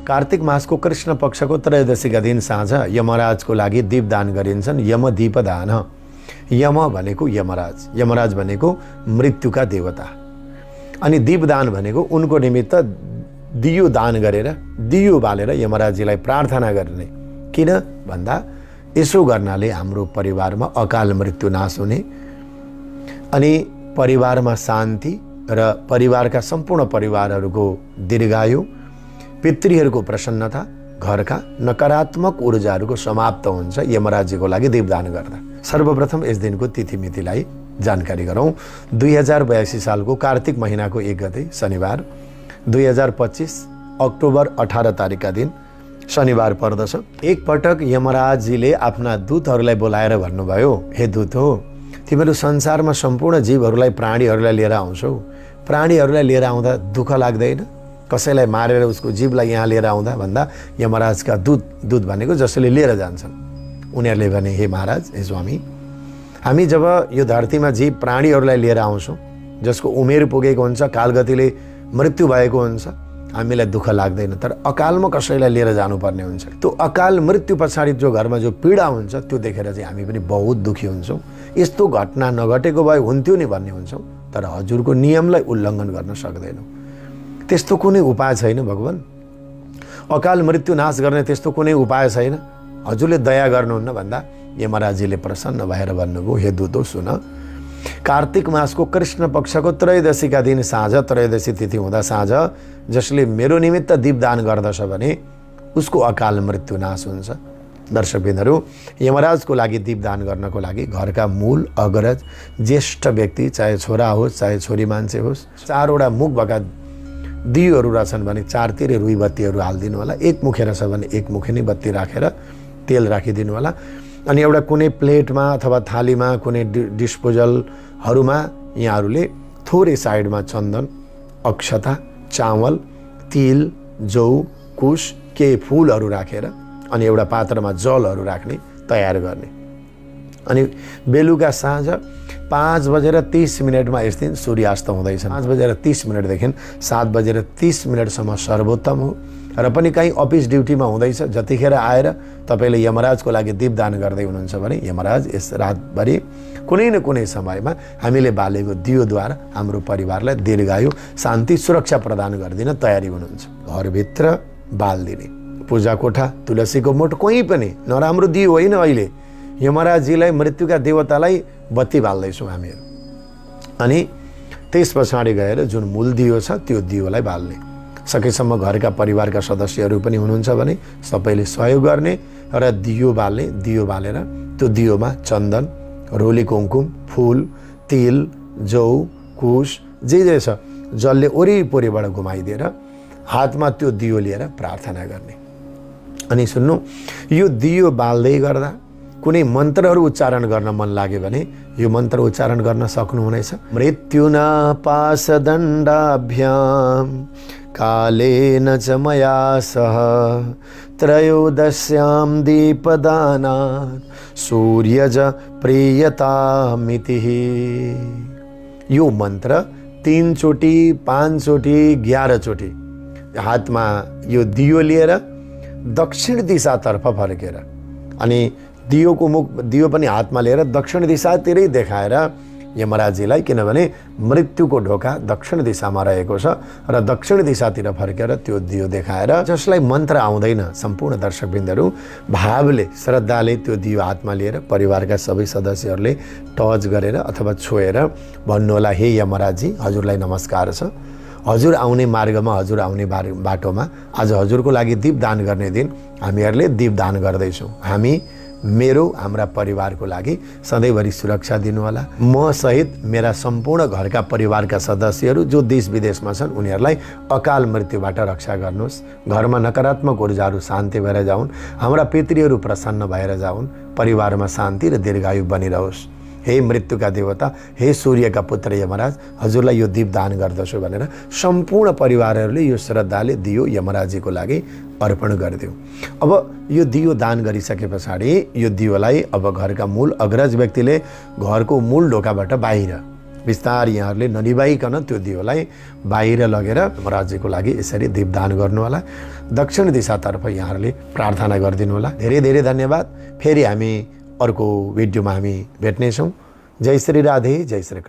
कार्तिक मासको कृष्ण पक्षको त्रयोदशीका दिन साँझ यमराजको लागि दीपदान गरिन्छन्। यम दीपदान। यम भनेको यमराज, यमराज भनेको मृत्युका देवता, अनि दीपदान भनेको उनको निमित्त दियो दान गरेर, दियो बालेर यमराजजीलाई प्रार्थना गर्ने। किन भन्दा यसो गर्नाले हाम्रो परिवारमा अकाल मृत्यु नाश हुने अनि परिवारमा शान्ति र परिवारका सम्पूर्ण परिवारहरूको दीर्घायु, पितृहरूको प्रसन्नता, घरका नकारात्मक ऊर्जाहरूको समाप्त हुन्छ यमराजजीको लागि दीपदान गर्दा। सर्वप्रथम यस दिनको तिथिमितिलाई जानकारी गरौँ। 2082 सालको कार्तिक महिनाको 1 गते शनिबार, 2025 अक्टोबर 18 तारिकका दिन शनिबार पर्दछ। एकपटक यमराजजीले आफ्ना दूतहरूलाई बोलाएर भन्नुभयो, हे दूत हो, तिमीहरू संसारमा सम्पूर्ण जीवहरूलाई, प्राणीहरूलाई लिएर आउँछौ। प्राणीहरूलाई लिएर आउँदा दुःख लाग्दैन? कसैलाई मारेर उसको जीवलाई यहाँ लिएर आउँदा भन्दा यमराजका दूत भनेको जसले लिएर जान्छन्, उनीहरूले भने, हे महाराज, हे स्वामी, हामी जब यो धरतीमा जीव प्राणीहरूलाई लिएर आउँछौँ, जसको उमेर पुगेको हुन्छ, कालगतिले मृत्यु भएको हुन्छ, हामीलाई दुःख लाग्दैन। तर अकालमा कसैलाई लिएर जानुपर्ने हुन्छ, त्यो अकाल मृत्यु पछाडि जो घरमा जो पीडा हुन्छ त्यो देखेर चाहिँ हामी पनि बहुत दुःखी हुन्छौँ। यस्तो घटना नघटेको भए हुन्थ्यो नि भन्ने हुन्छौँ, तर हजुरको नियमलाई उल्लङ्घन गर्न सक्दैनौँ। त्यस्तो कुनै उपाय छैन भगवान, अकाल मृत्यु नाश गर्ने त्यस्तो कुनै उपाय छैन, हजुरले दया गर्नुहुन्न भन्दा यमराजजीले प्रसन्न भएर भन्नुभयो, हे दूतो सुन, कार्तिक मासको कृष्ण पक्षको त्रयोदशीका दिन साँझ, त्रयोदशी तिथि हुँदा साँझ जसले मेरो निमित्त दीपदान गर्दछ भने उसको अकाल मृत्यु नाश हुन्छ। दर्शकबिन्दहरू, यमराजको लागि दीपदान गर्नको लागि घरका मूल अग्रज ज्येष्ठ व्यक्ति, चाहे छोरा होस् चाहे छोरी मान्छे होस्, 4वटा मुख भएका दियोहरू रहेछन् भने 4तिर रुई बत्तीहरू हालिदिनु होला। एक मुखे रहेछ भने एक मुखे नै बत्ती राखेर तेल राखिदिनु होला। अनि एउटा कुनै प्लेटमा अथवा थालीमा, कुनै डिस्पोजलहरूमा यहाँहरूले थोरै साइडमा चन्दन, अक्षता, चामल, तिल, जौ, कुश, केही फुलहरू राखेर अनि एउटा पात्रमा जलहरू राख्ने तयार गर्ने। अनि बेलुका साँझ 5:30 यस दिन सूर्यास्त हुँदैछ। 5:30 7:30 सर्वोत्तम हो। र पनि कहीँ अफिस ड्युटीमा हुँदैछ, जतिखेर आएर तपाईँले यमराजको लागि दीपदान गर्दै हुनुहुन्छ भने यमराज यस रातभरि कुनै न कुनै समयमा हामीले बालेको दियोद्वारा हाम्रो परिवारलाई दीर्घायु, शान्ति, सुरक्षा प्रदान गरिदिन तयारी हुनुहुन्छ। घरभित्र बालिदिने, पूजा कोठा, तुलसीको मोठ, कोही पनि नराम्रो दियो होइन। अहिले यमराजजीलाई, मृत्युका देवतालाई बत्ती बाल्दैछौँ हामीहरू। अनि त्यस पछाडि गएर जुन मूल दियो छ त्यो दियोलाई बाल्ने। सकेसम्म घरका परिवारका सदस्यहरू पनि हुनुहुन्छ भने सबैले सहयोग गर्ने र दियो बाल्ने। दियो बालेर त्यो दियोमा चन्दन, रोली कुमकुम, फुल, तिल, जौ, कुश जे छ जलले वरिपरिबाट घुमाइदिएर हातमा त्यो दियो लिएर प्रार्थना गर्ने। अनि सुन्नु, यो दियो बाल्दै गर्दा कुनै मन्त्रहरू उच्चारण गर्न मन लाग्यो भने यो मन्त्र उच्चारण गर्न सक्नुहुनेछ। मृत्युना पाशदण्डाभ्याम कालेन च मया सह त्रयोदश्यां दीपदानात् सूर्यज प्रियतामिति। यो मन्त्र 3 चोटि, 5 चोटि, 11 चोटि हातमा यो दियो लिएर दक्षिण दिशातर्फ फर्केर अनि दियोको मुख, दियो पनि हातमा लिएर दक्षिण दिशातिरै देखाएर यमराजजीलाई, किनभने मृत्युको ढोका दक्षिण दिशामा रहेको छ र दक्षिण दिशातिर फर्केर त्यो दियो देखाएर, जसलाई मन्त्र आउँदैन, सम्पूर्ण दर्शकबिन्दहरू भावले, श्रद्धाले त्यो दियो हातमा लिएर परिवारका सबै सदस्यहरूले टच गरेर अथवा छोएर भन्नुहोला, हे यमराजजी, हजुरलाई नमस्कार छ। हजुर आउने मार्गमा, हजुर आउने बाटोमा आज हजुरको लागि दीपदान गर्ने दिन हामीहरूले दीपदान गर्दैछौँ। हामी, हाम्रा परिवारको लागि सधैँभरि सुरक्षा दिनुहोला। म सहित मेरा सम्पूर्ण घरका परिवारका सदस्यहरू जो देश विदेशमा छन् उनीहरूलाई अकाल मृत्युबाट रक्षा गर्नुहोस्। घरमा नकारात्मक ऊर्जाहरू शान्ति भएर जाउन्, हाम्रा पितृहरू प्रसन्न भएर जाउन्, परिवारमा शान्ति र दीर्घायु बनिरहोस्। हे मृत्युका देवता, हे सूर्यका पुत्र यमराज, हजुरलाई यो दीपदान गर्दछु भनेर सम्पूर्ण परिवारहरूले यो श्रद्धाले दियो यमराजजीको लागि अर्पण गरिदियो। अब यो दियो दान गरिसके पछाडि यो दियोलाई अब घरका मूल अग्रज व्यक्तिले घरको मूल ढोकाबाट बाहिर बिस्तारै यहाँहरूले ननिभाइकन त्यो दियोलाई बाहिर लगेर यमराजजीको लागि यसरी दीपदान गर्नु होला। दक्षिण दिशातर्फ यहाँहरूले प्रार्थना गरिदिनु होला। धेरै धेरै धन्यवाद। फेरि हामी अर्को भिडियोमा हामी भेट्नेछौँ। जय श्री राधे, जय श्री कृष्ण।